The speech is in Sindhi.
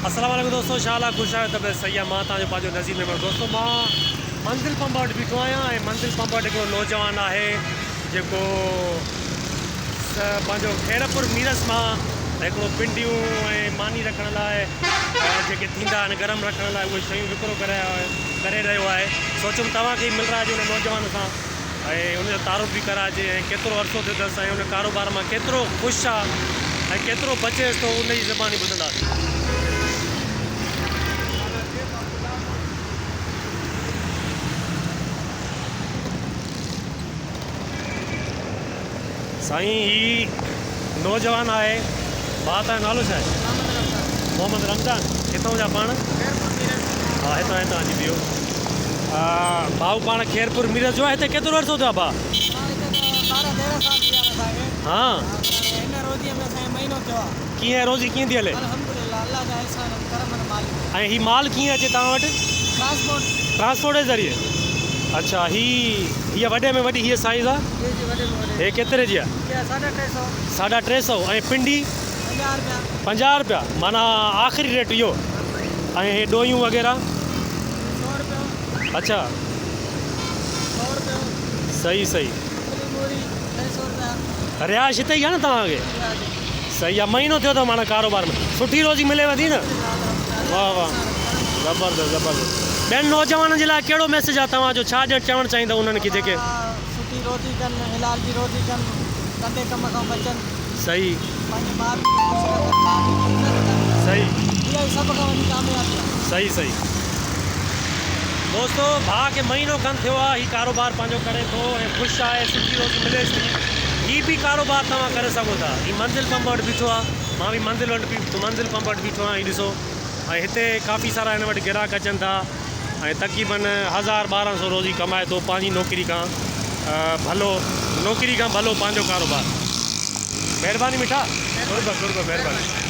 السلام عليڪم دوستو شا الله خوش آهيو طبيعت صحيح آهي مان توهان جو پنهنجو نذير ميمڻ دوستو مان منزل پمپ وٽ بيٺو آهيان ۽ منزل پمپ وٽ هڪڙو نوجوان آهي جيڪو پنهنجو خيرپور ميرس مان هڪڙو پنڊيون ۽ ماني رکڻ لاء جيڪي ٿيندا آهن گرم رکڻ لاء اهي شيون وڪرو ڪري رهيو آهي سوچيم توهان کي ملرائجي ان نوجوان سان ۽ ان جو تعارف به ڪرائجي ۽ ڪيترو عرصو ٿيو اٿس ۽ ان ڪاروبار مان ڪيترو خوش آ ۽ ڪيترو بچيس ٿو ان جي زباني ٻڌنداسين. سائين هي نوجوان آهي ڀاء تنهنجو نالو ڇا آهي؟ محمد رمضان. محمد رمضان ڪٿان جا پاڻ؟ خيرپور ميرس. ها هتان هتان جي بيهو. ڀائو پاڻ خيرپور ميرس جو آهي هتي ڪيترو عرصو ٿيو آهي ڀاء؟ ها هتي ته 12 13 سال ٿي ويا آهن اسان کي. ها. پر هن روزيء ۾ اسان کي مهينو ٿيو آهي. ڪيئن روزي ڪيئن ٿي هلي؟ الحمدلله الله جا احسان آهن ڪرم آهن مالڪ جا. ۽ هي مال ڪيئن اچي توهان وٽ؟ ٽرانسپورٽ. ٽرانسپورٽ جي ذريعي اڇا هي هيء وڏي ۾ وڏي هيء سائيز آ؟ جي جي وڏي ۾ وڏي. هي ڪيتري جي آ؟ هي ساڍا ٽي سئو. ساڍا ٽي سئو ۽ پنڊي؟ 50 رپيا. 50 رپيا معنيٰ آخري ريٽ اهو ۽ هي ڏويون وغيره؟ سئو رپيو. اڇا. سئو رپيو. صحيح صحيح. پلي موري 300 رپيا. رهائش هتي ئي آ نه توهان کي؟ جي ها جي. صحيح آ مهينو ٿيو اٿو معنيٰ ڪاروبار ۾ سٺي روزي مليو ٿي نه؟ واه واه زبردست زبردست ٻين نوجوانن جي لاء ڪهڙو ميسيج آ توهان جو ڇا ڄڻ چوڻ چاهيندؤ انهن کي جيڪي. سٺي روزي ڪن حلال جي روزي ڪن گندي ڪم کان بچن. صحيح. پنهنجي ماء پيء کي خوش رکن ماء پيء جي عزت ڪن. صحيح. اها ئي سڀ کان وڏي ڪاميابي آ. صحيح صحيح دوستو ڀاء کي مهينو کن ٿيو آ هي ڪاروبار پنهنجو ڪري ٿو ۽ خوش آهي سٺي روزي مليس ٿي هي به ڪاروبار توهان ڪري سگهو ٿا هي منزل پمپ وٽ بيٺو آ مان به منزل وٽ منزل پمپ وٽ بيٺو آهيان هي ڏسو ۽ هتي ڪافي سارا هن وٽ گراهڪ اچن ٿا ۽ تقريبن هزار 1200 روزي ڪمائي ٿو پنهنجي نوڪري کان ڀلو نوڪري کان ڀلو پنهنجو ڪاروبار مهرباني مٺا قرب قرب مهرباني.